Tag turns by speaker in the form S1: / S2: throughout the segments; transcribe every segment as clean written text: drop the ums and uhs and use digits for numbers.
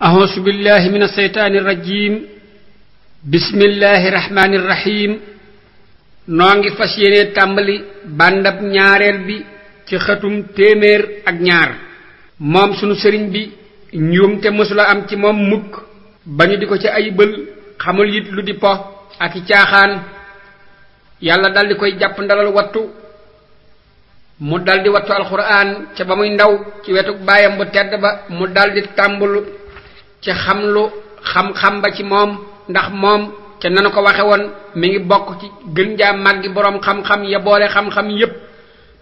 S1: أعوذ بالله من الشيطان الرجيم بسم الله الرحمن الرحيم نونغي فاسييني تامبالي بانداب ñaarel bi ci xatum témèr ak ñaar mom sunu sëriñ bi ñoom te musula am ci mom mukk bañu diko ci ay beul xamul yit lu di po ak ciaxaan yalla dal di koy japp ndalal wattu mu dal di wattu alquran ci bamuy ndaw ci wetuk bayam bu tedd ba mu dal di tambulu ci xamlu xam-xam ba ci mom ndax mom ci nanu ko waxe won mi ngi bok ci gën ja maggi borom xam-xam ya boole xam-xam yépp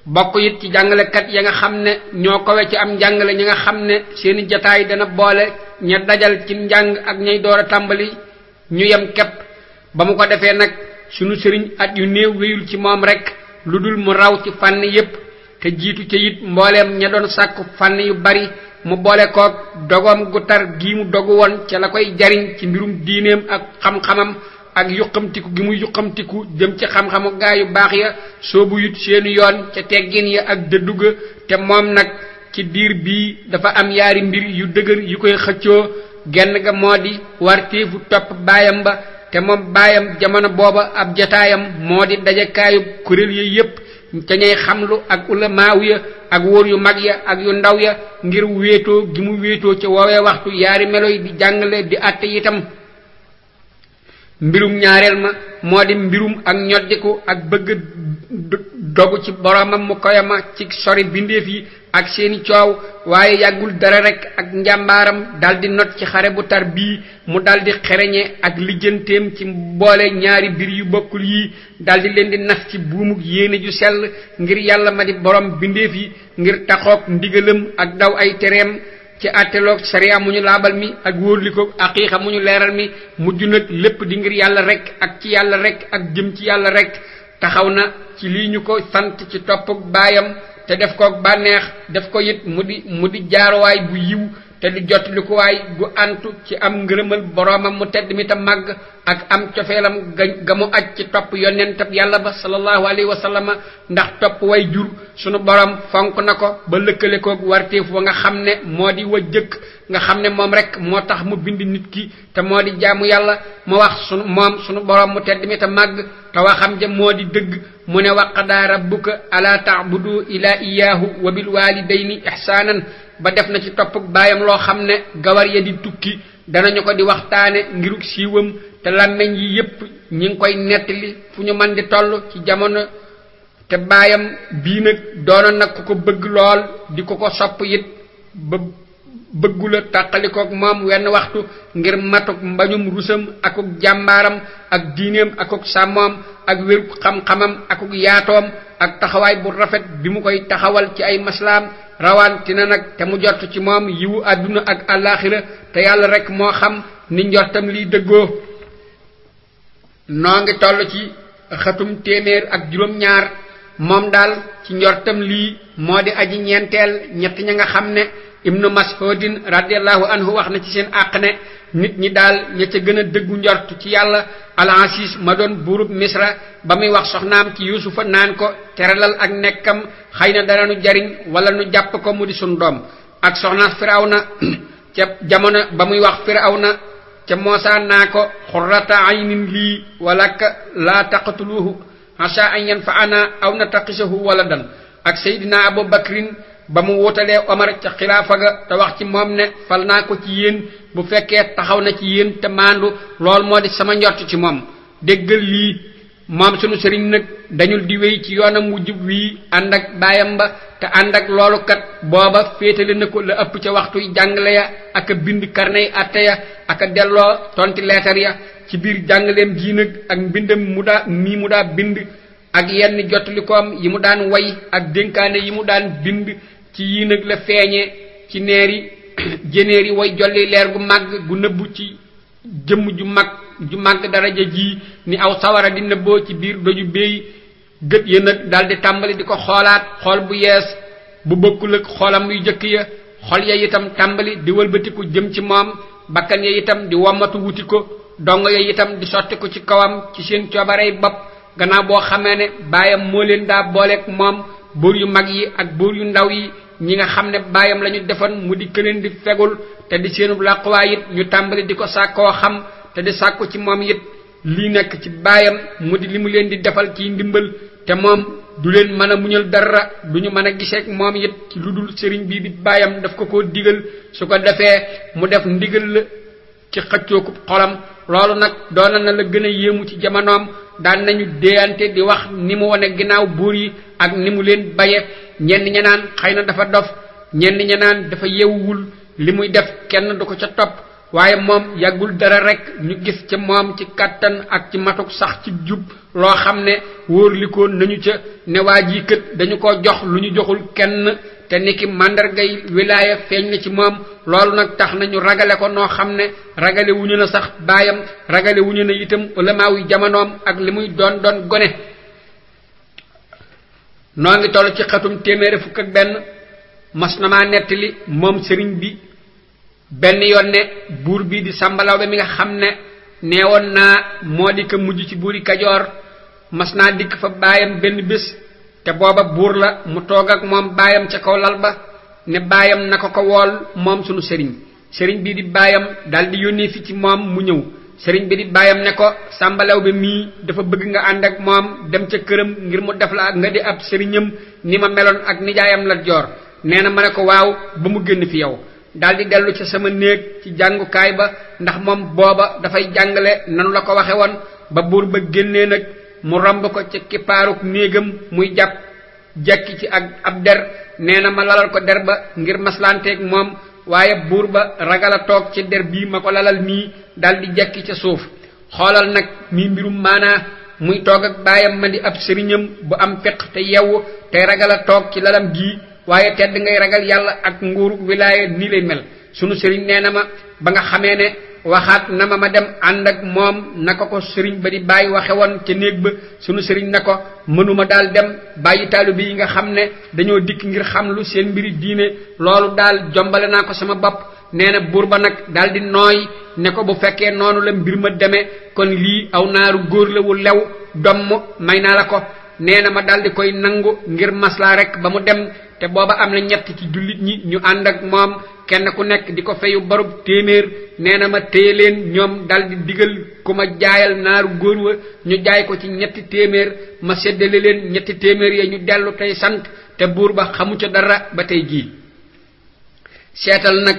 S1: bokku yit ci jangale kat ya nga xamne ño ko wé ci am jangale ñi nga xamne seen jotaay dana boole ña dajal ci njang ak ñay doora tambali ñu yam kep ba mu ko defé nak sunu sëriñ at yu neew weyul ci mom rek ludul mu raw ci fann yépp te jitu ci yit mbolem ña doon sakku fann yu bari mu boole ko dogom gu tar gi mu dogu won ci la koy jariñ ci mbirum diineem ak xam-xamam ak yuqamtiku gi mu yuqamtiku jëm ci xam-xamu gaayu baax ya soobu yut seenu yoon ca teggin ya ak dëdduga te moom nag ci diir bii dafa am yaari mbir yu dëgër yu koy xëccoo genn ga moo di warteefu topp baayam ba te moom baayam jamono booba ab jataayam moo di dajekaayu kuréel ya yépp ca ñay xamlu ak ulamaaw ya ak wóor yu mag ya ak yu ndaw ya ngir wéetoo gi mu wéetoo ca woowee waxtu yaari melo yi di jàngale di àtte itam mbirum ñaareel ma moo di mbirum ak ñoddiku ak bëgg dogu ci boromam mu koyama ci sori bindeef yi ak seeni coow waaye yàggul dara rek ak njàmbaaram daldi not ci xare bu tar bii mu daldi xereñe ak lijjanteem ci boole ñaari bir yu bokkul yi daldi leen di naf ci buumug yéene ju sell ngir yàlla ma di borom bindeef yi ngir taxoog ndigalam ak daw ay tereem ci attelok sharia muñu labal mi ak worliko aqiqa muñu leral mi mujju nak lepp di ngir yalla rek ak ci yalla rek ak jëm ci yalla rek taxawna ci li ñu ko sant ci topuk bayam te def ko banex def ko yit mudi jaarway bu yiw te di jotliko way gu antu ci am ngeureumal boromam mu tedd mi ta mag ak am ciofelam gamu aj ci top yonentab yalla ba sallallahu alaihi wasallam ndax top way jur sunu borom fonk nako ba lekkale ko warteef wa nga xamne modi wa jëk nga xamne mom rek motax mu bind nit ki te modi jaamu yalla mu wax sunu borom mu tedd mi ta mag te waxam ja modi deug mu ne waqada rabbuka ala ta'budu ila iyyahu wa bil walidayni ihsanan ba def na ci topuk bayam lo xamne gawar ya di tukki danañu ko di waxtaane ngiruk siiwam te lameñ yi yépp ñi ngi koy nettali fu ñu man di tollu ci jamono te bayam bii nag doonoon nag ko bëgg lool di ko sopp yit ba bëggula tàqalikook moom wenn waxtu ngir matuk mbañum rusam akuk jàmbaaram ak diineem akuk sàmmoom ak wéru xam-xamam akuk yaatoom ak taxawaay bu rafet bi mu koy taxawal ci ay maslaam rawantina nag te mu jot ci moom yiwu àdduna ak àllaaxira te yàlla rek moo xam ni njortam liy dëggoo noo ngi toll ci xatum téeméer ak juróom ñaar moom daal ci njortam lii moo di aji ñeenteel ñett ña nga xam ne ibnu mas'udin radiyallahu anhu wax na ci seen àq ne nit ñi daal ña ca gën a dëggu njort ci yàlla al-Asis ma doon buurub misra ba muy wax soxnaam ci yusufa naan ko teralal ak nekkam xëy na dana nu jariñ wala nu jàpp ko mu di sun doom ak soxna firawna ca jamono ba muy wax firawna ca moosa naa ko xurrata aynin lii walaka la taqtuluhu asa an yanfa'ana aw nataqisahu waladan ak sayidina abu bakrin ba mu wotalee omar ca xilaafa ga te wax ci moom ne fal naa ko ci yéen bu fekkee taxaw na ci yéen te maandu lool moo di sama njort ci moom déggal lii moom sunu sëriñ nag dañul di wéy ci yoonam wu jub wii ànd ak baayam ba te ànd ak loolu kat booba féetale na ko la ëpp ca waxtuy jàngale ya ak a bind karney atte ya ak a delloo tonti leetar ya ci biir jàngaleem jii nag ak mbindam mu daa bind ak yenn jottalikoom yi mu daan way ak dénkaane yi mu daan bind ci yii nag la feeñe ci neeri jénéeri way jolli leer gu màgg gu nëbbu ci jëmm ju màgg daraja ji ni aw sawara di nëbboo ci biir doju béy gët ya nag daldi tàmbali di ko xoolaat xool bu yees bu bokkul ak xoolam yu jëkk ya xol ya itam tàmbali di wëlbatiku jëm ci moom bakkan ya itam di womatu wuti ko dong ya itam di sotti ko ci kawam ci seen coobarey bopp gannaaw boo xamee ne baayam moo leen daa booleek moom buur yu mag yi ak buur yu ndaw yi ñi nga xam ne baayam lañu defoon mu di këleen di fegul te di seenub làquwaay it ñu tàmbali di ko sàkkoo xam te di sàkku ci moom it lii nekk ci baayam mu di li mu leen di defal ci ndimbal te moom du leen mën a muñal dara duñu mën a giseek moom it ci lu dul sëriñ bii di baayam daf ko koo digal su ko defee mu def ndigal la ci xëccookub xolam loolu nag doona na la gën a yéemu ci jamonoom daan nañu déeyante di wax ni mu wane ginnaaw buur yi ak ni mu leen baye ñenn ña naan xëy na dafa dof ñenn ña naan dafa yewwul li muy def kenn du ko ca topp waaye moom yàggul dara rek ñu gis ca moom ci kattan ak ci matuk sax ci jub loo xam ne wóorlikoon nañu ca ne waa ji kët dañu ko jox lu ñu joxul kenn te niki màndargay wilaaya feeñ na ci moom loolu nag tax nañu ragale ko noo xam ne ragale wuñu na sax baayam ragale wuñu na itam ulamaaw yi jamonoom ak li muy doon doon gone noo ngi toll ci xatum téeméeri fukk ak benn mas na maa nettali moom sëriñ bi benn yoon ne buur bi di sàmbalaw be mi nga xam ne neewoon naa moo di ko mujj ci buuri Kajoor mas naa dikk fa baayam benn bés te booba buur la mu toog ak moom baayam ca kaw lal ba ne baayam na ko wool moom sunu sëriñ bii di baayam daldi yónnee fi ci moom mu ñëw sëriñ bi di baayam ne ko sàmbalaw be mii dafa bëgg nga ànd ak moom dem ca këram ngir mu def la nga di ab sëriñam ni ma meloon ak nijaayam Lat Joor nee na ma ne ko waaw ba mu génn fi yow daldi dellu ca sama néeg ci jàngukaay ba ndax moom booba dafay jàngale nanu la ko waxe woon ba buur ba génnee nag mu romb ko ca kippaaruk néegam muy jàpp jekki ci ak ab der nee na ma lalal ko der ba ngir maslanteeg moom waaye buur ba ragal a toog ci der bii ma ko lalal nii daldi jekki ca suuf xoolal nag mii mbirum maanaa muy toog ak baayam ma di ab sëriñam bu am fiq te yewwu te ragal a toog ci lalam gii waaye tedd ngay ragal yàlla ak nguurug wilaaya nii lay mel sunu sëriñ nee na ma ba nga xamee ne waxaat na ma dem ànd ak moom naka ko sëriñ ba di bàyyi waxe woon ca néeg ba sunu sëriñ na ko mënuma daal dem bàyyi taalibe yi nga xam ne dañoo dikk ngir xam lu seen mbiri diine loolu daal jombale naa ko sama bopp nee na buur ba nag daal di nooy ne ko bu fekkee noonu la mbir ma demee kon lii aw naaru góor la wu lew domm may naa la ko nee na ma daldi koy nangu ngir maslaa rek ba mu dem te booba am na ñett ci jullit ñi ñu ànd ak moom kenn ku nekk di ko feyu barub téeméer nee na ma téye leen ñoom daldi digal ku ma jaayal naaru góor wa ñu jaay ko ci ñetti téeméer ma séddale leen ñetti téeméer ya ñu dellu tey sant te buur ba xamu ca dara ba tey jii seetal nag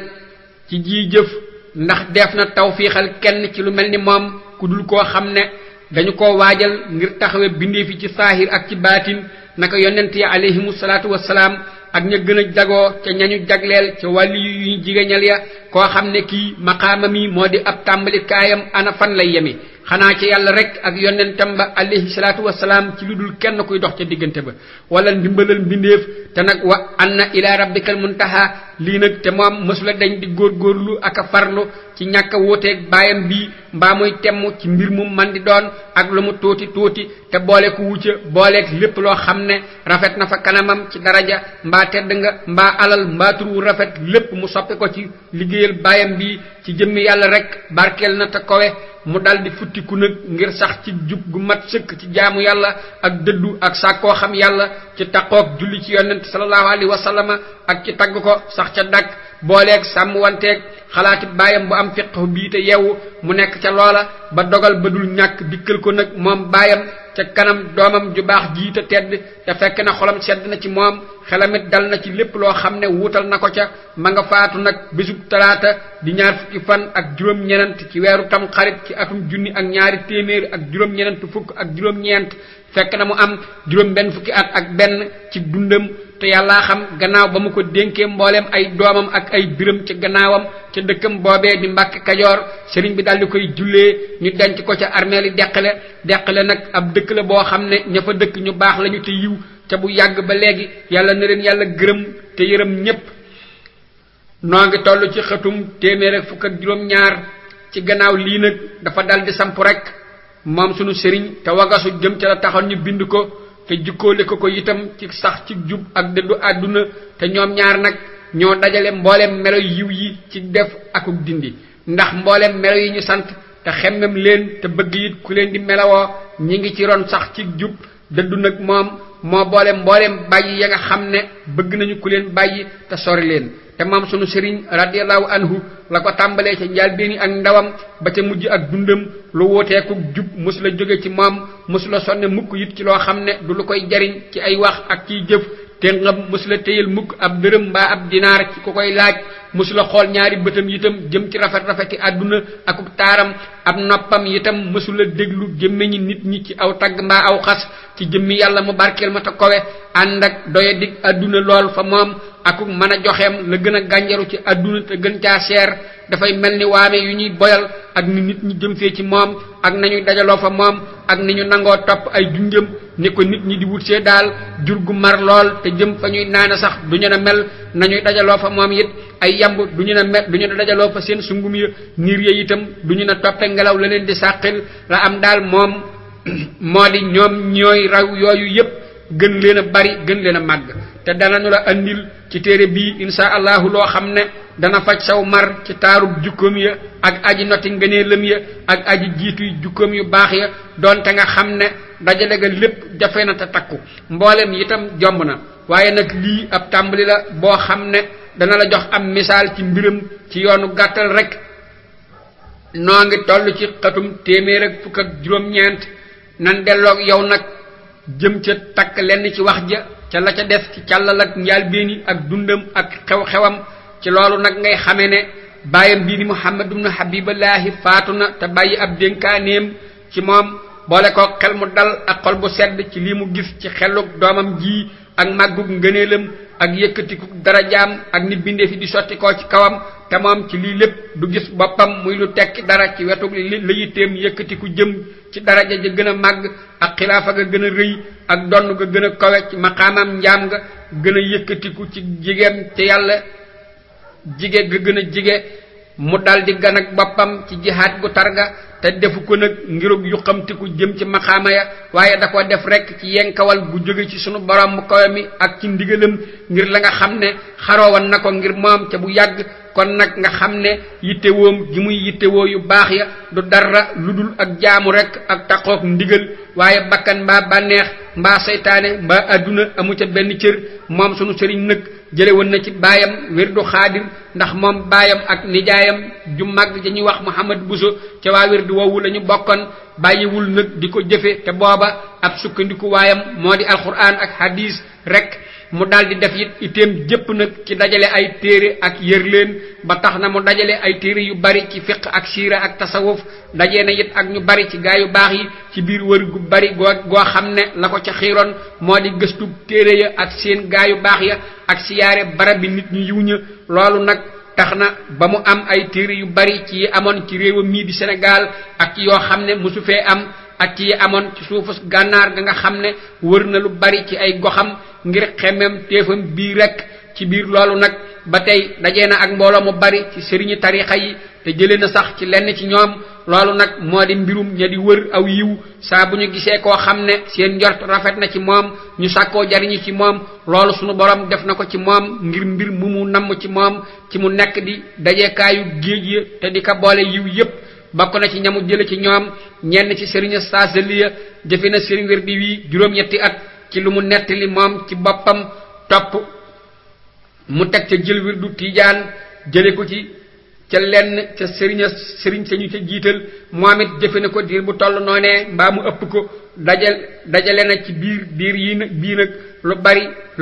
S1: ci ji jëf ndax def na tawfiixal kenn ci lu mel ni moom ku dul koo xam ne dañu ko waajal ngir taxawe bindee fi ci saahir ak ci baatin naka yonent ya alayhimu salaatu wassalaam ak ña gën a jagoo ca ñañu jagleel ca wàlli yu ñu jigéñal ya koo xam ne kii maqaama mi moo di ab tàmbali kaayam ana fan lay yemi xanaa ci yàlla rek ak yonentam ba alayhi salaatu wassalaam ci lu dul kenn kuy dox ca diggante ba wala ndimbalal mbindeef te nag wa anna ila rabbikal muntaha lii nag te moom mësula dañ di góorgóorlu ak a farlu ci ñàkk a wuuteeg baayam bii mbaa muy temm ci mbir mu man di doon ak lu mu tuuti tuuti te boole ku wucca booleeg lépp loo xam ne rafet na fa kanamam ci daraja mbaa tedd nga mbaa alal mbaa tur wu rafet lépp mu soppi ko ci liggéeyal baayam bii ci jëmmi yàlla rek barkeel na te kowe mu daldi futtiku nag ngir sax ci jub gu mat sëkk ci jaamu yàlla ak dëddu ak sàkkoo xam yàlla ci taqoog julli ci yonent sallallahu alayhi wa sallama ak ci tagg ko sax ca dàkk booleeg sàmm wanteeg xalaati baayam bu am fiqhu bii te yeewu mu nekk ca loola ba dogal ba dul ñàkk dikkal ko nag moom baayam ca kanam doomam ju baax jii te tedd te fekk na xolam sedd na ci moom xelamit dal na ci lépp loo xam ne wuutal na ko ca ma nga faatu nag bésub talaata di ñaar fukki fan ak juróom-ñenent ci weeru tam xarit ci atum junni ak ñaari téeméer ak juróom-ñenent fukk ak juróom-ñeent fekk na mu am juróom benn fukki at ak benn ci dundam te yàllaa xam gannaaw ba mu ko dénkee mbooleem ay doomam ak ay biram ca gannaawam ca dëkkam boobee di Mbàkke Kajoor sëriñ bi daldi koy jullee ñu denc ko ca armeeli deqale nag ab dëkk la boo xam ne ña fa dëkk ñu baax lañu te yiw ca bu yàgg ba léegi yàlla na leen yàlla gërëm te yërëm ñépp noo ngi toll ci xëtum téeméer ak fukk ak juróom-ñaar ci gannaaw lii nag dafa daldi samp rek moom sunu sëriñ te wagasu jëm ca la taxoon ñu bind ko te jukkoole ko itam ci sax ci jub ak dëddu àdduna te ñoom ñaar nag ñoo dajale mboolem melo yiw yi ci def akuk dindi ndax mboolem melo yi ñu sant te xemmem leen te bëgg it ku leen di melawoo ñi ngi ci ron sax ci jub dëddu nag moom moo boole mbooleem bàyyi ya nga xam ne bëgg nañu ku leen bàyyi te sori leen te moom sunu sëriñ radiyallahu anhu la ko tàmbalee ca njëlbéen ak ndawam ba ca mujj ak dundam lu wooteeku jub mos la jóge ci moom mos la sonne mukk it ci loo xam ne du lu koy jariñ ci ay wax ak ciy jëf te ngam mos la téyel mukk ab dërëm mbaa ab dinaar ci ku koy laaj mos la xool ñaari bëtam itam jëm ci rafeti àdduna akub taaram ab noppam itam mësula déglu gémmiñi nit ñi ci aw tagg mbaa aw xas ci jëmmi yàlla mu barkeel ma ta kowe ànd ak doye dig àdduna lool fa moom akuk mën a joxeem la gën a gànjaru ci àdduna te gën caa seer dafay mel ni waame yu ñuy boyal ak ni nit ñi jëm fee ci moom ak nañuy dajaloo fa moom ak ni ñu nangoo topp ay junjëm ni ko nit ñi di wut see daal jur gu mar lool te jëm fa ñuy naana sax du ñu ne mel nañuy dajaloo fa moom it ay yamb du ñu ne mel du ñu ne dajaloo fa seen sungum ya niir ya itam du ñu ne toppe ngelaw la leen di sàqil la am daal moom moo di ñoom ñooy raw yooyu yépp gën leen a bari gën leen a màgg te danañu la andil ci téere bii insha allahu loo xam ne dana faj saw mar ci taarub jukkoom ya ak aji noti ngëneelam ya ak aji jiituy jukkoom yu baax ya doonte nga xam ne dajale ga lépp jafe na te takku mboolem itam jomb na waaye nag lii ab tàmbali la boo xam ne dana la jox am misaal ci mbiram ci yoonu gàttal rek noo ngi toll ci xatum téeméer ak fukk ak juróom-ñeent nan delloog yow nag jëm ca takk lenn ci wax ja ca la ca def ci càllal ak njaalbeeni ak dundam ak xew-xewam ci loolu nag ngay xame ne bàyyam bii di Muhammad ibn Habiballahi faatu na te bàyyi ab dénkaaneem ci moom boole ko xel mu dal ak xol bu sedd ci lii mu gis ci xeluk doomam ji ak màggug ngëneelam ak yëkkatiku darajaam ak ni bindee fi di sotti koo ci kawam te moom ci lii lépp du gis boppam muy lu tekki dara ci wetu la yitteem yëkkatiku jëm ci daraja ja gën a màgg ak xilaafa ga gën a rëy ak donn ga gën a kawe ci maqaamam njaam nga gën a yëkkatiku ci jigéem ci yàlla jige ga gën a jige mu dal di gan ak boppam ci jihaad gu targa te defu ko nag ngirug yu xamtiku jëm ci maqaama ya waaye da ko def rek ci yenkawal gu jóge ci sunu borom mu kawe mi ak ci ndigalam ngir la nga xam ne xaroowan na ko ngir moom ca bu yàgg kon nag nga xam ne yittewoom gi muy yittewoo yu baax ya du dara lu dul ak jaamu rek ak taqook ndigal waaye bakkan mbaa bànneex mbaa seytaane mbaa adduna amu ca benn cër moom sunu sëriñ nag jële woon na ci baayam wirdu xaadir ndax moom baayam ak nijaayam ju mag dañuy wax Muhammad Buso ca waa wirdu woowu la ñu bokkoon bàyyiwul nag di ko jëfe te booba ab sukkandiku waayam moo di alquran ak hadis rek mu daldi def it itéem jëpp nag ci dajale ay téere ak yër leen ba tax na mu dajale ay téere yu bari ci fiq ak siira ak tasawuf dajee na it ak ñu bari ci gaa yu baax yi ci biir wër gu bari goo xam ne la ko ca xiiroon moo di gëstu téere ya ak seen gaa yu baax ya ak siyaare barab bi nit ñu yiw ña loolu nag tax na ba mu am ay téere yu bari ci yi amoon ci réewam mii di Sénégal ak ci yoo xam ne mosu fee am ak ci yi amoon ci suufus gànnaar ga nga xam ne wër na lu bari ci ay goxam ngir xemem téefam bii rek ci biir loolu nag ba tey dajee na ak mbooloo mu bari ci sëriñi tarixa yi te jëlee na sax ci lenn ci ñoom loolu nag moo di mbirum ña di wër aw yiw saa bu ñu gisee koo xam ne seen njort rafet na ci moom ñu sàkkoo jariñu ci moom loolu sunu borom def na ko ci moom ngir mbir mu namm ci moom ci mu nekk di dajeekaayu géej ya te di ka boole yiw yépp bokk na ci ñamu jële ci ñoom ñenn ci sëriña saasaliya jëfe na sëriñ wér di wii juróom-ñetti at ci lu mu nettali moom ci boppam topp mu teg ca jël wirdu tiijaan jële ko ci ca lenn ca sëriñ sañu ca jiital moom it jëfe na ko diir bu toll noonee mbaa mu ëpp ko dajale na ci biir yi nag bii nag lu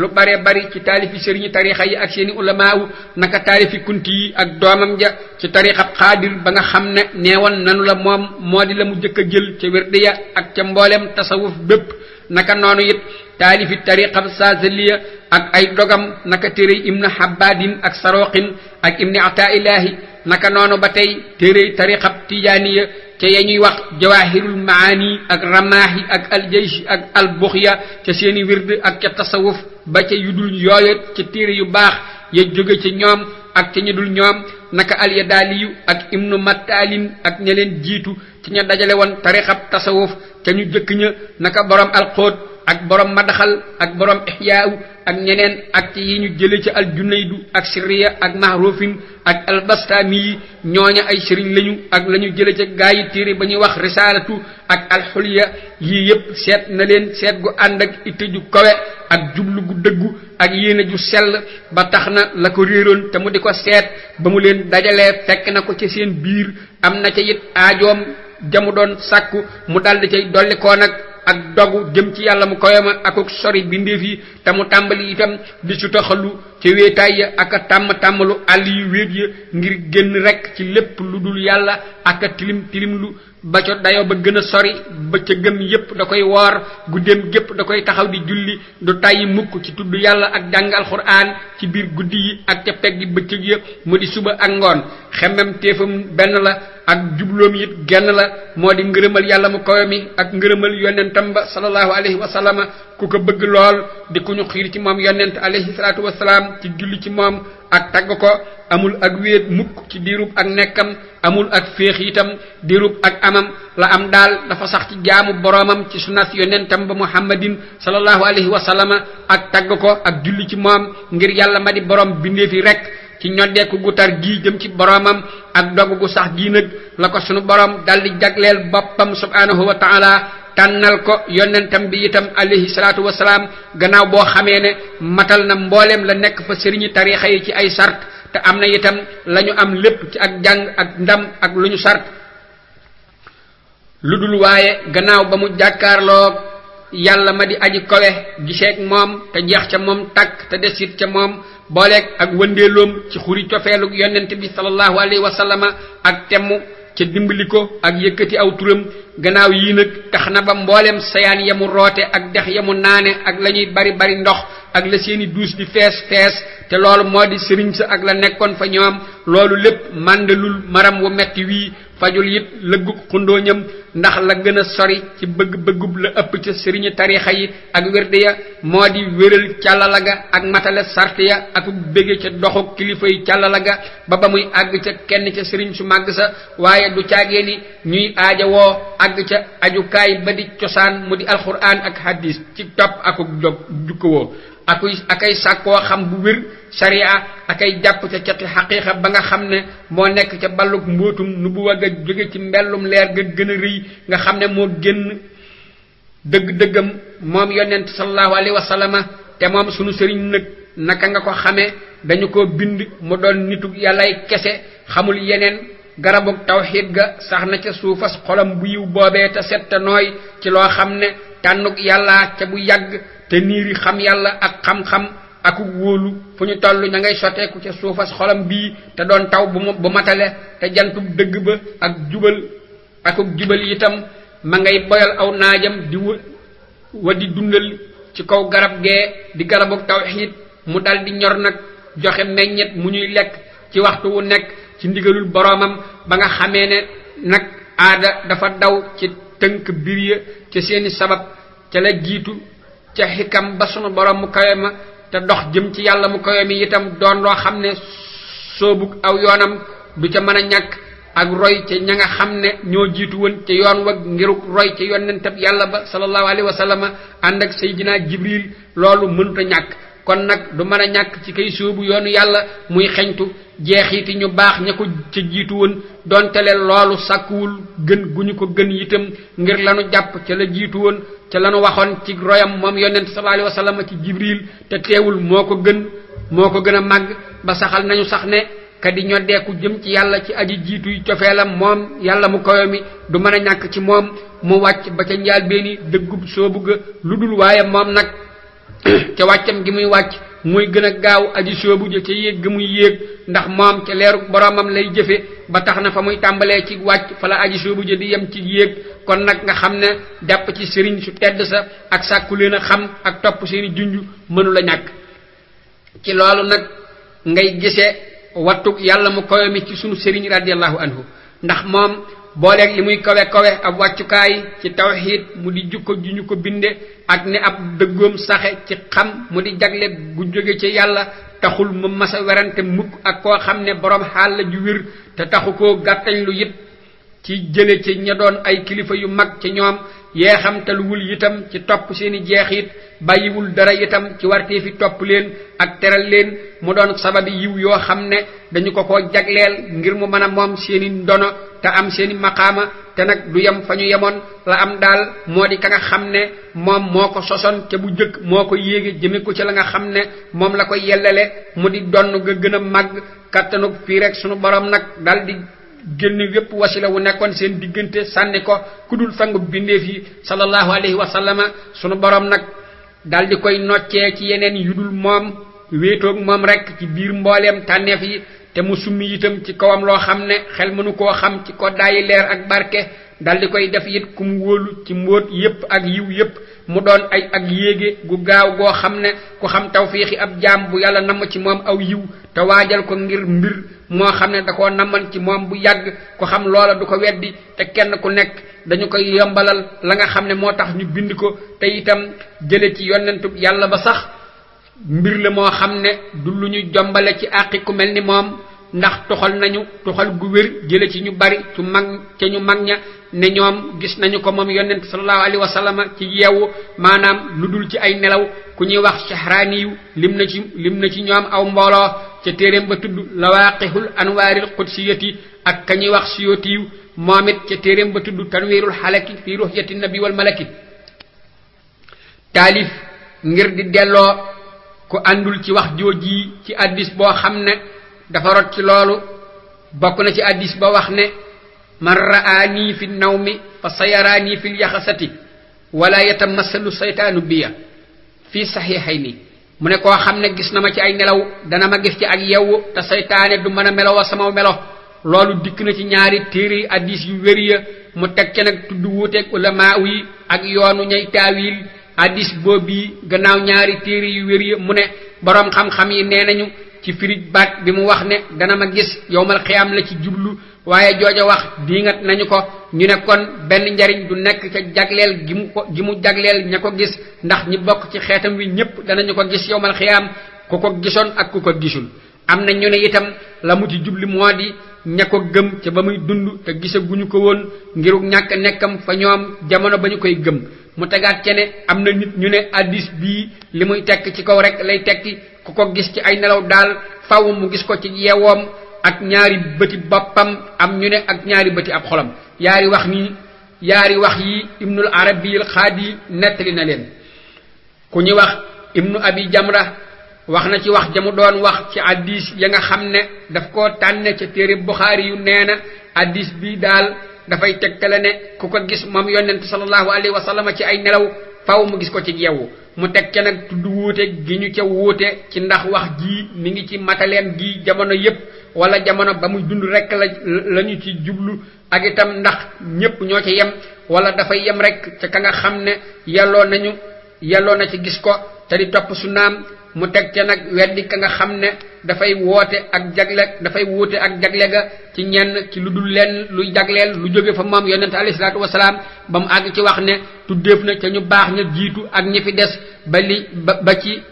S1: bari ci taalifi sëriñi tarixa yi ak seeni ulamaawu naka taalifi kunti yi ak doomam ja ci tarixab xaadir ba nga xam ne neewoon nanu la moom moo di la mu jëkk a jël ca wirdi ya ak ca mboolem tasawuf bépp naka noonu it taalifi tariqab saazaliya ak ay dogam naka téere ibn Habbadin ak Saroqin ak ibn Ataillahi naka noonu ba tey téere tariqab tijaaniya ca ya ñuy wax jawahirul maani ak ramaahi ak aljaysh ak albuxya ca seeni wird ak ca tasawuf ba ca yudul yooye ca téere yu baax ya jóge ca ñoom ak ca ñu dul ñoom naka alyadaaliyu ak ibnu mattalin ak ña leen jiitu ci ña dajale woon tariqab tasawuf ca ñu jëkk ña naka borom alxóot ak borom madaxal ak borom ihyaaw ak ñeneen ak ci yi ñu jële ci al junaydu ak sirriya ak mahrufin ak al bastami ñooña ay sëriñ lañu ak lañu jële ci gaayi téere ba ñuy wax risalatu ak al hulya yi yépp seet na leen seet gu ànd ak itte ju kawe ak jublu gu dëggu ak yéene ju sell ba tax na la ko réeroon te mu di ko seet ba mu leen dajalee fekk na ko ci seen biir am na ca it aajoom jamu doon sàkku mu daldi cay dolli koo nag ak dogu jëm ci yàlla mu koyama akuk sori bindeef yi te mu tàmbali itam di su taxalu ci wéetaay ya ak a tàmmalu àll yu wéet ya ngir génn rekk ci lépp lu dul yàlla ak a tilim lu ba ca dayo ba gën a sori ba ca gëm yépp da koy woor guddeem gépp da koy taxaw di julli du tàyyi mukk ci tudd yàlla ak jàng alxuraan ci biir guddi yi ak ca peggi bëccëg ya mu di suba ak ngoon xemmem téefam benn la ak jubloom it genn la moo di ngërëmal yàlla mu kawe mi ak ngërëmal yonentam ba sallallahu alayhi wa sallama ku ko bëgg lool di ku ñu xiir ci moom yonent alayhi salaatu wasalaam ci julli ci moom ak tagg ko amul ak wéet mukk ci diirub ak nekkam amul ak féex itam diirub ak amam la am daal dafa sax ci jaamu boroomam ci sunnas yonentam ba muhammadin sallallahu alayhi wa sallama ak tagg ko ak julli ci moom ngir yàlla ma di borom bindeefi rek ci ñoddeeku gu tar gii jëm ci boroomam ak dogu gu sax gii nag la ko sunu borom daldi jagleel boppam subhanahu wa ta'ala tànnal ko yonentam bi itam alayhi salaatu wasalaam gannaaw boo xamee ne matal na mbooleem la nekk fa sëriñi tariixa yi ci ay sart te am na itam lañu am lépp ci ak jàng ak ndam ak lu ñu sart lu dul waaye gannaaw ba mu jàkkaarloo yàlla ma di aji kowe giseek moom te jeex ca moom takk te desit ca moom booleeg ak wëndeeloom ci xuri cofeelu yonent bi sallallahu alayhi wa sallama ak temm ca dimbali ko ak yëkkati aw turam gannaaw yii nag tax na ba mbooleem sayaan yamu roote ak dex yamu naane ak la ñuy bari ndox ak la seeni duus di fees te loolu moo di sëriñ sa ak la nekkoon fa ñoom loolu lépp màndalul maram wu metti wii fajul it lëggug xundooñam ndax la gën a sori ci bëgg-bëggub la ëpp ca sëriñi tariixa yi ak wérde ya moo di wéral càllala ga ak matale sart ya ak bége ca doxu kilifa yi càllala ga ba muy àgg ca kenn ca sëriñ su màgg sa waaye du caagee ni ñuy aajawoo àgg ca ajukaay ba di cosaan mu di alxuraan ak hadis ci topp akuk jukkowoo akay sàkkoo xam bu wér sharia akay jàpp ca cati xaqiiqa ba nga xam ne moo nekk ca balluk mbootum nu bu wagg a jóge ci mbellum leer ga gën a rëy nga xam ne moo génn dëgg-dëggam moom yonent sallallahu alayhi wa sallama te moom sunu sëriñ nag naka nga ko xamee dañu ko bind mu doon nitug yàllay kese xamul yeneen garabug tawxiid ga sax na ca suufas xolam bu yiw boobee te set te nooy ci loo xam ne tànnug yàlla ca bu yàgg te niiri xam yàlla ak xam-xam akuk wóolu fu ñu toll ña ngay sotteeku ca suufas xolam bii te doon taw bu matale te jantub dëgg ba ak akuk jubal itam ma ngay boyal aw naajam di wa di dundal ci kaw garab gee di garabug tawxiid mu dal di ñor nag joxe meññet mu ñuy lekk ci waxtu wu nekk ci ndigalul boroomam ba nga xamee ne nag aada dafa daw ci tënk biir ya ca seeni sabab ca la jiitu ca xikam ba sunu borom mu kawe ma te dox jëm ci yàlla mu kawe mi itam doon loo xam ne soobu aw yoonam du ca mën a ñàkk ak roy ca ña nga xam ne ñoo jiitu woon ca yoon wa ngiruk roy ca yonentab yàlla ba sallallahu alayhi wa sallam ànd ak sayyidina jibril loolu mënut a ñàkk kon nag du mën a ñàkk ci kay soobu yoonu yàlla muy xeñtu jeexiti ñu baax ña ko ca jiitu woon doontele loolu sàkkuwul gën gu ñu ko gën itam ngir lanu jàpp ca la jiitu woon ca lanu waxoon ci royam moom yonent sallallahu alayhi wa sallam ci jibril te teewul moo ko gën a màgg ba saxal nañu sax ne ka di ñoddeeku jëm ci yàlla ci aji jiituy cofeelam moom yàlla mu kawe mi du mën a ñàkk ci moom mu wàcc ba ca njaal beeni dëggub soobu ga lu dul waaye moom nag ca wàccam gi muy wàcc muy gën a gaaw aji soobu ja ca yéeg gi muy yéeg ndax moom ca leeru boromam lay jëfe ba tax na fa muy tàmbalee ci wàcc fa la aji soobu ja di yem ci yéeg kon nag nga xam ne jàpp ci sëriñ su tedd sa ak sàkku leen a xam ak topp seeni junj mënu la ñàkk ci loolu nag ngay gisee wattug yàlla mu kawe mi ci sunu sëriñ radiyallahu anhu ndax moom booleeg li muy kawe ab wàccukaay ci tawxiid mu di jukko ju ñu ko binde ak ne ab dëggoom saxe ci xam mu di jagle gu jóge ci yàlla taxul mu masa werante mukk ak koo xam ne borom xaal la ju wér te taxu koo gàttañ lu it ci jële ci ña doon ay kilifa yu mag ci ñoom yeexamtaluwul itam ci topp seeni jeexit bàyyiwul dara itam ci wartee fi topp leen ak teral leen mu doon sababi yiw yoo xam ne dañu ko jagleel ngir mu mën a moom seeni ndono te am seeni maqaama te nag du yem fa ñu yemoon la am daal moo di ka nga xam ne moom moo ko sosoon te bu jëkk moo ko yéege jëme ko ci la nga xam ne moom la ko yellale mu di donn ga gën a màgg kattanug fii rek sunu borom nag dal di génn wépp wasila wu nekkoon seen diggante sànni ko ku dul sangu bindeef yi sallallahu alayhi wa sallama sunu borom nag dal di koy noccee ci yeneen yudul moom wéetoog moom rek ci biir mbooleem tànneef yi te mu summi itam ci kawam loo xam ne xel mënu koo xam ci ko daayi leer ak barke dal di koy def it ku mu wóolu ci mbóot yépp ak yiw yépp mu doon ay ak yéege gu gaaw goo xam ne ku xam tawfiixi ab jaam bu yàlla namm ci moom aw yiw te waajal ko ngir mbir moo xam ne da koo namman ci moom bu yàgg ku xam loola du ko weddi te kenn ku nekk dañu koy yombalal la nga xam ne moo tax ñu bind ko te itam jële ci yonentub yàlla ba sax mbir la moo xam ne du lu ñu jombale ci àqi ku mel ni moom ndax tuxal nañu tuxal gu wér jële ci ñu bari ci mag ca ñu mag ña ne ñoom gis nañu ko moom yonent sallallahu alayhi wa sallam ci yeewu maanaam lu dul ci ay nelaw ku ñuy wax Shahraaniyu lim na ci ñoom aw mbooloo ca téeréem ba tudd Lawaqihul Anwaaril Qudsiyati ak ka ñuy wax Suyuutiyu moom it ca téeréem ba tudd Tanwiirul Halaki fi ruhyati nabi wal malaki taalif ngir di delloo ku àndul ci wax jooji ci addis boo xam ne dafa rot ci loolu bokk na ci addis ba wax ne man ra'aani fi nawmi fa sayaraani fi lyaxasati wala yatamassalu saytaanu biya fi saxiixayni mu ne koo xam ne gis na ma ci ay nelaw dana ma gis ci ak yewwu te saytaane du mën a melowoo sama melo loolu dikk na ci ñaari téere addis yu wér ya mu teg ca nag tudd wuuteeg ulamaa yi ak yoonu ñay taawil addis boobu gannaaw ñaari téere yu wér ya mu ne boroom xam-xam yi nee nañu ci firij baat bi mu wax ne dana ma gis yowmal xiyaam la ci jublu waaye jooja wax diingat nañu ko ñu ne kon benn njariñ du nekk ca jagleel gi mu jagleel ña ko gis ndax ñi bokk ci xeetam wi ñépp danañu ko gis yowmal xiyaam ku ko gisoon ak ku ko gisul am na ñu ne itam la mu ci jubli moo di ña ko gëm ca ba muy dund te gisaguñu ko woon ngiru ñàkk nekkam fa ñoom jamono ba ñu koy gëm mu tegaat ca ne am na nit ñu ne addis bii li muy tekk ci kaw rek lay tekki ku ko gis ci ay nelaw daal faw mu gis ko ci yeewoom ak ñaari bëti boppam am ñu ne ak ñaari bëti ab xolam yaari wax yi ibnul arabiyil xaadi nettali na leen ku ñu wax ibnu abi jamra wax na ci wax jamu doon wax ci addis ya nga xam ne daf koo tànne ca téere buxaari yu nee na addis bii daal dafay tegtale ne ku ko gis moom yonent sallallahu alayhi wa sallam ci ay nelaw faw mu gis ko ci yeewu mu teg ca nag tudd wuute gi ñu ca wuute ci ndax wax ji mi ngi ci mataleem gi jamono yépp wala jamono ba muy dund rek la ñu ci jublu ak itam ndax ñépp ñoo ca yem wala dafay yem rek ca ka nga xam ne yelloo na ci gis ko te di topp sunnaam mu teg ca nag weddi ka nga xam ne dafay wuute ak jagle ga ci ñenn ci lu dul leen luy jagleel lu jóge fa moom yonente alayhi salaatu wasalaam ba mu àgg ci wax ne tuddeef na ca ñu baax ña jiitu ak ñi fi des ba ci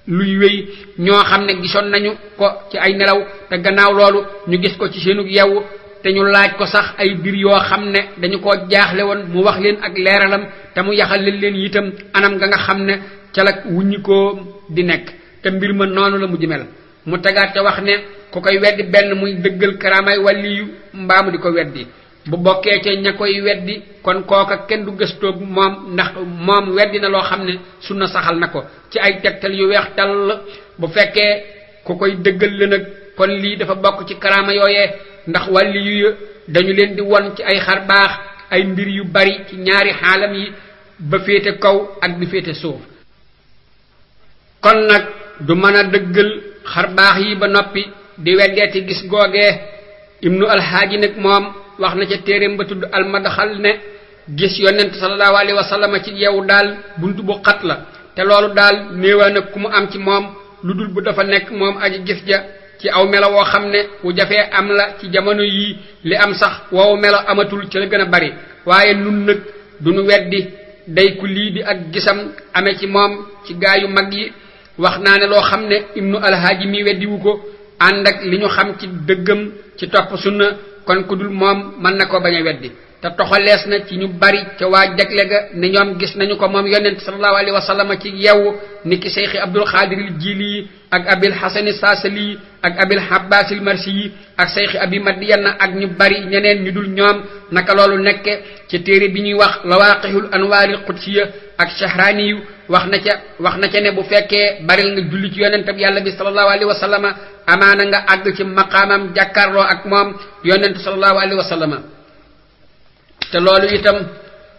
S1: luy wéy ñoo xam ne gisoon nañu ko ci ay nelaw te gannaaw loolu ñu gis ko ci seenu yeewu te ñu laaj ko sax ay mbir yoo xam ne dañu ko jaaxle woon mu wax leen ak leeralam te mu yaxal leen itam anam ga nga xam ne ca la wuññi ko di nekk te mbir ma noonu la mujj mel mu tegaat te wax ne ku koy weddi benn muy dëggal karaamay wàlliyu mbaa mu di ko weddi bu bokkee ca ña koy weddi kon kooka kenn du gëstoog moom ndax moom weddi na loo xam ne sunna saxal na ko ci ay tegtal yu weex tall bu fekkee ku koy dëggal la nag kon lii dafa bokk ci karaama yooyee ndax wàlliyu dañu leen di won ci ay xar baax ay mbir yu bari ci ñaari xaalam yi ba féete kaw ak bi féete suuf kon nag du mën a dëggal xar baax yi ba noppi di weddeeti gis googee ibnu alhaaji nag moom wax na ca téeréem ba tudd almadaxal ne gis yonent sallallahu alayhi wa sallam ci yeewu daal buntu bu xat la te loolu daal néewaa nag ku mu am ci moom lu dul bu dafa nekk moom aji gis ja ci aw melo woo xam ne wu jafee am la ci jamono yii li am sax woowu melo amatul ci la gën a bari waaye nun nag duñu weddi day ku lii di ak gisam amee ci moom ci gaa yu mag yi wax naa ne loo xam ne ibnu alhaaji mi weddiwu ko ànd ak li ñu xam ci dëggam ci topp sunna kon ku dul moom mën na ko bañ a weddi te toxalees na ci ñu bari ca waa jagle ga ne ñoom gis nañu ko moom yonent sallallahu alayhi wa sallam ci yeewu niki Cheikh Abdul Xaadir al Jili ak Abil Hasan Saasali ak Abil Abbas al Marsi ak Cheikh Abi Madiyan ak ñu bari ñeneen ñu dul ñoom naka loolu nekke ci téere bi ñuy wax Lawaqihul Anwaril Qudsiya ak Shahraniyu wax na ca ne bu fekkee baril nga julli ci yonentam yàlla bi sallallahu alayhi wa sallam amaana nga àgg ci maqaamam jàkkaarloo ak moom yonent sallallahu alayhi wa sallam te loolu itam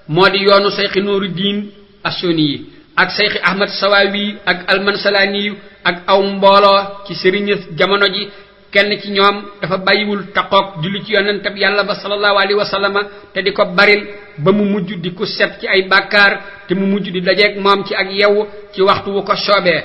S1: moo di yoonu Cheikh Nuruddin Assoni yi ak Cheikh Ahmad Sawawi ak Almansalani ak aw mbooloo ci sëriñ jamono ji kenn ci ñoom dafa bàyyiwul taqoog julli ci yonentam yàlla ba sallallahu alayhi wa sallam te di ko baril ba mu mujj di ko set ci ay bàkkaar te mu mujj di dajeeg moom ci ak yew ci waxtu wu ko soobee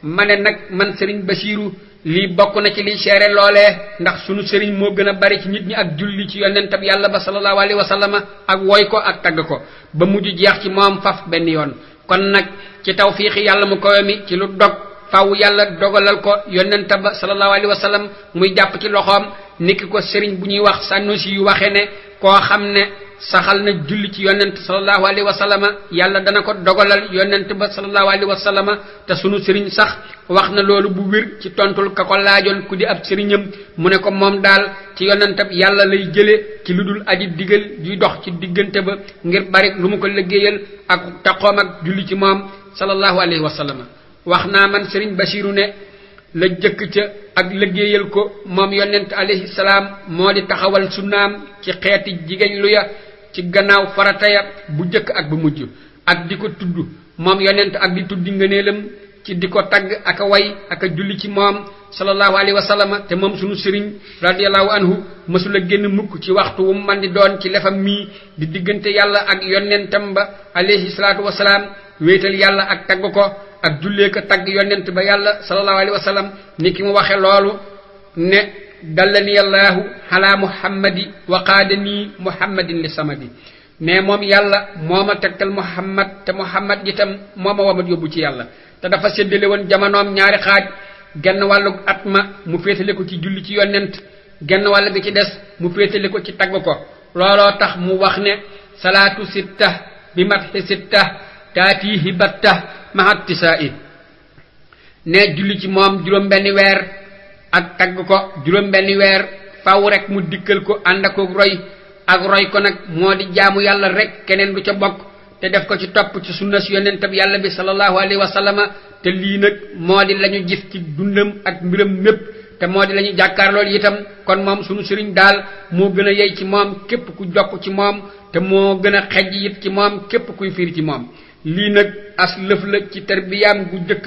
S1: ma ne nag man sëriñ Basiiru lii bokk na ci liy seere loolee ndax sunu sëriñ moo gën a bari ci nit ñi ak julli ci yonentam yàlla ba sallallahu alayhi wa sallam ak woy ko ak tagg ko ba mujj jeex ci moom faf benn yoon kon nag ci tawfiixi yàlla mu kowe mi ci lu dog faw yàlla dogalal ko yonenta ba sallallahu alayhi wa sallam muy jàpp ci loxoom niki ko sëriñ bu ñuy wax Sanusi yu waxe ne koo xam ne saxal na julli ci yonent sallallahu alayhi wa sallam yàlla dana ko dogalal yonent ba sallallahu alayhi wa sallam te sunu sëriñ sax wax na loolu bu wér ci tontul ka ko laajoon ku di ab sëriñam mu ne ko moom daal ci yonentab yàlla lay jële ci lu dul aji digal juy dox ci diggante ba ngir bari lu mu ko liggéeyal ak taqoom ak julli ci moom sallallahu alayhi wa sallam wax naa man sëriñ Basiiru ne la jëkk ca ak liggéeyal ko moom yonent alayhi salaam moo di taxawal sunnaam ci xeeti jigéen lu ya ci gannaaw farata ya bu jëkk ak bu mujj ak di ko tudd moom yonent ak di tuddi ngëneelam ci di ko tagg ak a way ak a julli ci moom sallallahu alayhi wa sallam te moom sunu sëriñ radiyallahu anhu mësula génn mukk ci waxtu wu man di doon ci lefam mii di diggante yàlla ak yonentam ba alayhi salaatu wasalaam wéetal yàlla ak tagg ko ak jullee ko tagg yonent ba yàlla sallallahu alayhi wa sallam ni ki mu waxe loolu ne dallani allahu ala muhammadi wa qaadani muhammadin li samadi ne moom yàlla moo ma tegtal muhammad te muhammad itam moo ma wamat yóbbu ci yàlla te dafa séddale woon jamonoom ñaari xaaj genn wàllu at ma mu féetale ko ci julli ci yonent genn wàll gi ci des mu féetale ko ci tagg ko looloo tax mu wax ne salaatu sitta bi matxi sitta taatihi batta mahat tisaai ne julli ci moom juróom benni weer ak tagg ko juróom benni weer faw rek mu dikkal ko ànd ak roy ko nag moo di jaamu yàlla rek keneen du ca bokk te def ko ci topp ci sunna si yonentam yàlla bi sallallahu alayhi wa sallama te lii nag moo di lañu gis ci dundam ak mbiram mépp te moo di lañu jàkkaarlool itam kon moom sunu sëriñ daal moo gën a yey ci moom képp ku jokk ci moom te moo gën a xejj it ci moom képp kuy fiir ci moom lii nag as lëf la ci tarbiyaam gu jëkk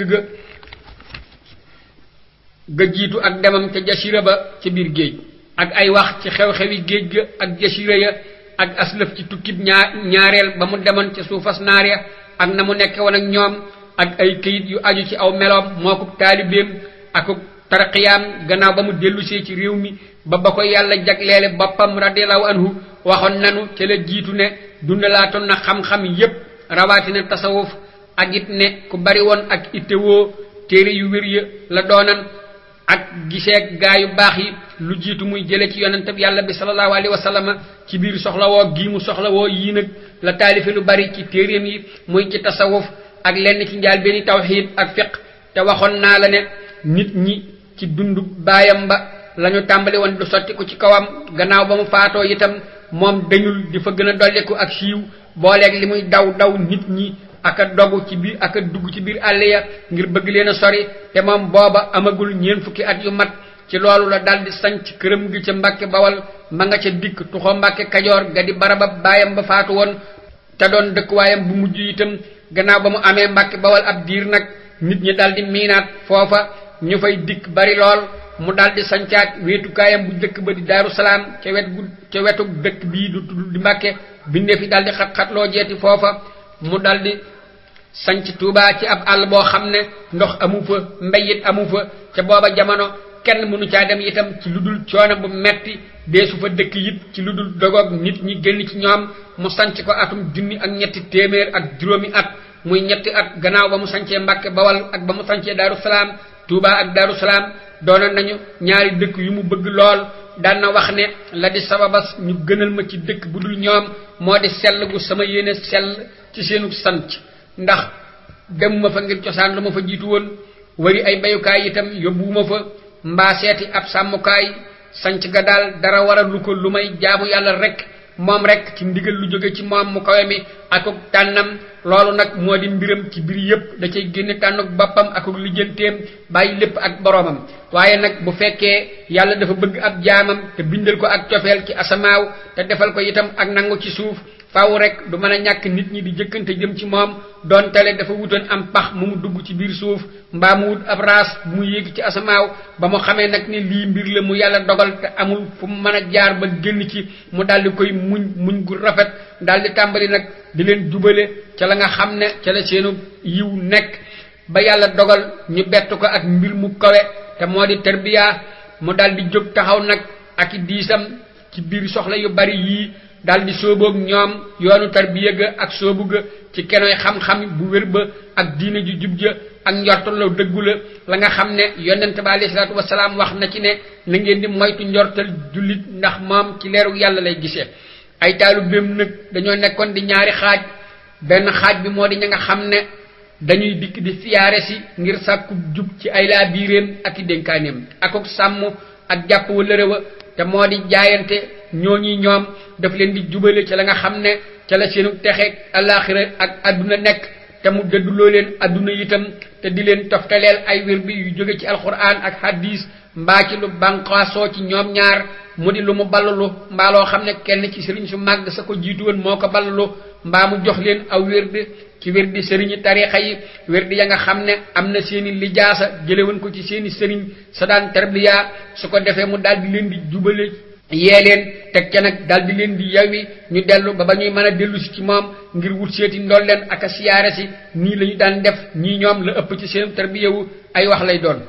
S1: ga jiitu ak demam ca jasira ba ci biir géej ak ay wax ci xew-xewi géej ga ak jasira ya ak as lëf ci tukkib ñaareel ba mu demoon ca suufas naar ya ak na mu nekke woon ak ñoom ak ay këyit yu aju ci aw meloom moo ko taalibeem ak tarqiyaam gannaaw ba mu dellusee ci réew mi ba ko yàlla jagleele boppam radiyallahu anhu waxoon nanu ca la jiitu ne dundalaatoon na xam-xam yépp rawatina tasawuf ak it ne ku bari woon ak ittewoo téere yu wér ya la doonan ak giseeg gaa yu baax yi lu jiitu muy jële ci yonentab yàlla bi sallallahu alayhi wa sallam ci biir soxlawoo gii mu soxlawoo yii nag la taalife lu bari ci téereem yi muy ci tasawuf ak lenn ci njaal benn tawxiid ak fiq te waxoon naa la ne nit ñi ci dundu baayam ba lañu tàmbali woon du sotti ko ci kawam gannaaw ba mu faatoo itam moom dañul di fa gën a dolliku ak siiw booleeg li muy daw nit ñi ak a dogu ci biir ak a dugg ci biir àll ya ngir bëgg leen a sori te moom booba amagul ñeent fukki at yu mat ci loolu la daldi sanc këram gi ca Mbàkke Bawal ma nga ca dikk tuxoo Mbàkke Kajoor ga di barabab baayam ba faatu woon te doon dëkkuwaayam bu mujj itam gannaaw ba mu amee Mbàkke Bawal ab diir nag nit ñi daldi miinaat foofa ñu fay dikk bari lool mu daldi sancaat weetukaayam bu dëkk ba di Daaru Salaam ca wetu dëkk bii du tudd di Mbàkke bindee fi daldi xat-xatloo jeeti foofa mu daldi sanc Tuubaa ci ab àll boo xam ne ndox amu fa mbéyit amu fa ca booba jamono kenn mënu caa dem itam ci lu dul coono bu metti deesu fa dëkk it ci lu dul dogoog nit ñi génn ci ñoom mu sanc ko atum 1700 at muy ñetti at gannaaw ba mu sancee Mbàkke Bawal ak ba mu sancee Daaru Salaam Tuubaa ak Daaru Salaam doonoon nañu ñaari dëkk yu mu bëgg lool daan na wax ne la di sababas ñu gënal ma ci dëkk bu dul ñoom moo di sell gu sama yéene sell ci seenu sant ndax demuma fa ngir cosaan lu ma fa jiitu woon wari ay bayukaay itam yóbbuwuma fa mbaa seeti ab sàmmukaay sanc ga daal dara waral lu ko lu may jaamu yàlla rek moom rek ci ndigal lu jóge ci moom mu kawe mi akuk tànnam loolu nag moo di mbiram ci biir yépp da cay génne tànnuk boppam akuk lijjanteem bàyyi lépp ak boroomam waaye nag bu fekkee yàlla dafa bëgg ab jaamam te bindal ko ak cofeel ci asamaaw te defal ko itam ak nangu ci suuf faaw rek du mën a ñàkk nit ñi di jëkkante jëm ci moom doon tele dafa wutoon am pax mu dugg ci biir suuf mbaa mu wut ab raas bu mu yéeg ci asamaaw ba mu xamee nag ne lii mbir la mu yàlla dogal te amul fu mu mën a jaar ba génn ci mu daldi koy muñ gu rafet daldi tàmbali nag di leen jubale ca la nga xam ne ca la seenu yiw nekk ba yàlla dogal ñu bett ko ak mbir mu kawe te moo di tarbiya mu daldi jóg taxaw nag ak i diisam ci biir soxla yu bari yii daldi sóoboog ñoom yoonu tarbiya ga ak sóobu ga ci kenoy xam-xam bu wér ba ak diine ju jub ja ak njortal la dëggu la nga xam ne yonent ba alayhi salaatu wasalaam wax na ci ne na ngeen di moytu njortal jullit ndax moom ci leeru yàlla lay gisee ay taalibeem nag dañoo nekkoon di ñaari xaaj benn xaaj bi moo di ña nga xam ne dañuy dikk di siyaare si ngir sàkku jub ci ay laa biiréem ak i dénkaaneem akuk sàmm ak jàpp wala réwa te moo di jaayante ñooñi ñoom daf leen di jubale ci la nga xam ne ca la seenu texeeg alaxira ak adduna nekk te mu dëdduloo leen adduna itam te di leen toftaleel ay wér bi yu jóge ci alquran ak hadis mbaa ci lu banqaasoo ci ñoom ñaar mu di lu mu ballalu mbaa loo xam ne kenn ci sëriñ su màgg sa ko jiitu woon moo ko ballalu mbaa mu jox leen aw wérdi ci wérdi sëriñi tarixa yi wérdi ya nga xam ne am na seeni lijaasa jëlewoon ko ci seeni sëriñ sa daan tarbiya su ko defee mu daal di leen di jubale yee leen teg ca nag daal di leen di yawi ñu dellu ba ñuy mën a dellu si ci moom ngir wut seeti ndol leen ak a siyaare si nii la ñu daan def ñii ñoom la ëpp ci seen tarbiya wu ay wax lay doon